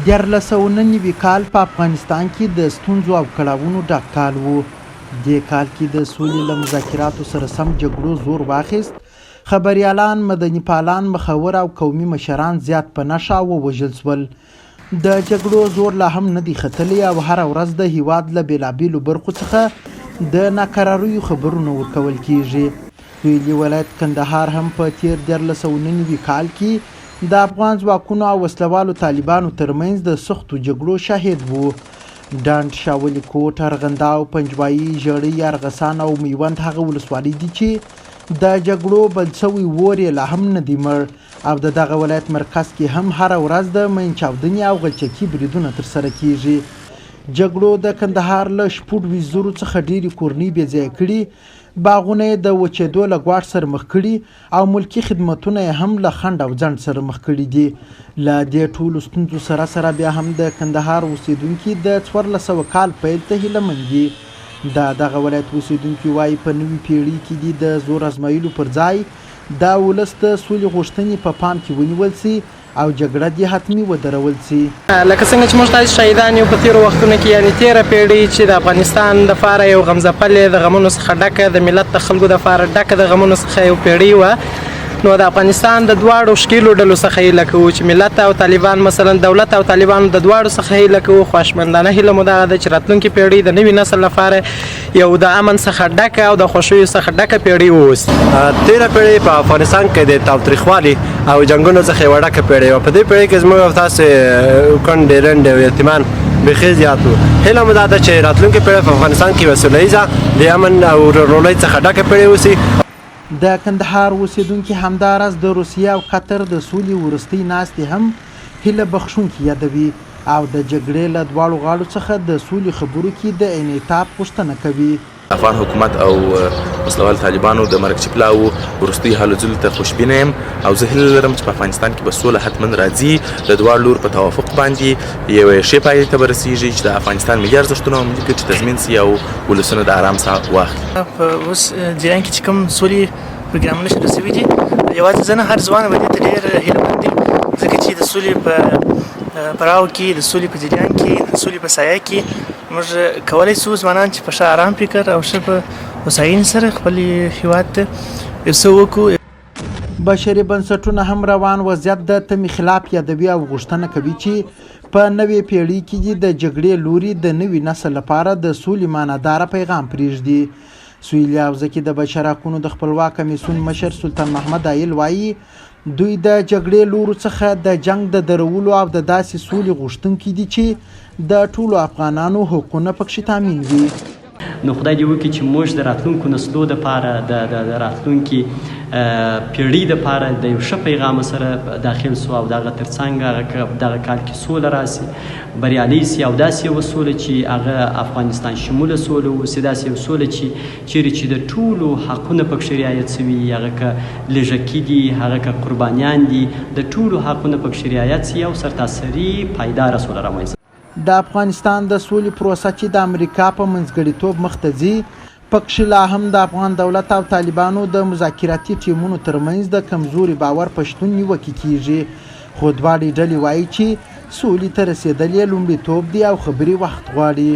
1399 کال په افغانستان کې د ستونزو او کړاوونو ډک کال و. دې کال کې د سولې له مذاکراتو سره سم جګړو زور واخیست، خبریالان، مدني پالان، مخور او قومي مشران زیات په نښه او ووژل شول. د جګړو زور لا هم نه دی ختلی او هره ورځ د هیواد له بېلابېلو برخو څخه د ناکراریو خبرونه ورکول کېږي. سویلي ولایت کندهار هم په تېر 1399 کال کې د افغان ځواکونو او وسله والو طالبانو ترمنځ د سختو جګړو شاهد وو. ډنډ، شاولي کوټ، ارغنداو، پنجوايي، ژړۍ، ارغسان او میوند هغه ولسوالۍ دي چې د جګړو بل شوی اور یې لا هم نه دی مړ او د دغه ولایت مرکز کې هم هره ورځ د مین چاودنې او غلچکي بریدونه ترسره کیږي. جګړو د کندهار له 26 زرو څخه ډېرې کورنۍ بې ځایه کړي، باغونه یې د وچېدو له ګواښ سره مخ کړي او ملکي خدمتونه یې هم له خنډ او ځنډ سره مخ کړي دي. له دې ټولو ستونزو سره سره بیا هم د کندهار اوسېدونکي د 1400 کال پیل ته هیله من دي. د دغه ولایت اوسېدونکي وايي، په نوي پېړۍ کې دې د زور ازمایلو پر ځای د ولس د سولې غوښتنې په پام کې ونیول شي او جګړه دې حتمي ودرول شي. لکه څنګه چې موږ تاسو شاهدان یو په تیرو وختونو کې، یعنی تیره پیړۍ چې د افغانستان د فاره یو غمځپلې، د غمونو څخه ډکه، د ملت د خلکو د فاره ډکه د غمونو څخه یو پیړۍ وه، نو د افغانستان د دواړو ښکیلو ډلو څخه هیله کوو چې ملت او طالبان، مثلا دولت او طالبان، د دواړو څخه هیله کوو. خواهشمندانه هیله مو دغه ده چې راتلونکې پیړۍ د نوي نسل لپاره یو د امن څخه ډکه او د خوښیو څخه ډکه پیړۍ واوسي. تیره پیړۍ په افغانستان کې د تاوتریخوالي او جنګونو څخه یوه ډکه پیړۍ وه. په دې پیړۍ کې زموږ او تاسې کونډې، رنډې او یتیمان بیخي زیات وو. هیله مو دا ده چې راتلونکې پیړۍ په افغانستان کې یوه سوله ییزه، د امن او ورورولۍ څخه ډکه پیړۍ اوسي. د کندهار اوسېدونکي همداراز د روسیې او قطر د سولې وروستۍ ناستې هم هیله بخښونکې یادوي او د جګړې له دواړو غاړو څخه د سولې خبرو کې د انعطاف غوښتنه کوي. افغان حکومت او وسلوال طالبانو د مرکچي پلاوو وروستیو هلو ځلو ته خوشبینه یم او زه هیله لرم چې په افغانستان کې به سوله حتما راځي. د دواړو لورو په توافق باندې یوې ښې پایلې ته به رسیږي چې د افغانستان ملي ارزښتونه او ملي ګټې تضمین شي او ولسونه د آرام ساه واخلي. په اوس جریان کې چې کوم سولې پروګرامونه شروع شوي دي، یوازې زه نه، هر ځوان به دې ته ډېر هیله مند دی، ځکه چې د سولې په پړاو کې، د سولې په جریان کې، د سولې په سایه کې موږ کولی شو ځوانان چې په ښه آرام فکر او ښه په هوساینې سره خپل هیواد ته یو څه وکړو. بشري بنسټونه هم روان وضعیت د تمې خلاف یادوي او غوښتنه کوي چې په نوې پیړۍ کې دې د جګړې لوري د نوي نسل لپاره د سولې معناداره پیغام پرېږدي. سویلي حوزه کې د بشر حقونو د خپلواک کمیسیون مشر سلطان محمد عایل وايي، دوی د جګړې لورو څخه د جنګ د درولو او د داسې سولې غوښتونکي دي چې د ټولو افغانانو حقونه پکښې تامین وي. نو خدای دې وکړي چې موږ د راتلونکو نسلو دپاره، د راتلونکي پیړۍ دپاره د یو ښه پیغام سره داخل سو او دغه ترڅنګ هغه دغه کال کې سوله راسي، بریالۍ سي او داسې یوه سوله چې هغه افغانستان شموله سوله اوسي، داسې یو سوله چې چیرې چې د ټولو حقونه پکښې رعایت سوي، هغه که لږکي دي، هغه که قربانیان دي، د ټولو حقونه پکښې رعایت سي او سرتاسري پایداره سوله رامنځته. د افغانستان د سولې پروسه چې د امریکا په منځګړیتوب مخته ځي، پکښې لا هم د افغان دولت او طالبانو د مذاکراتي ټیمونو ترمنځ د کمزوري باور په شتون نیوکې کیږي، خو دواړې ډلې وايي چې سولې ته رسېدل یې لومړیتوب دی او خبرې وخت غواړي.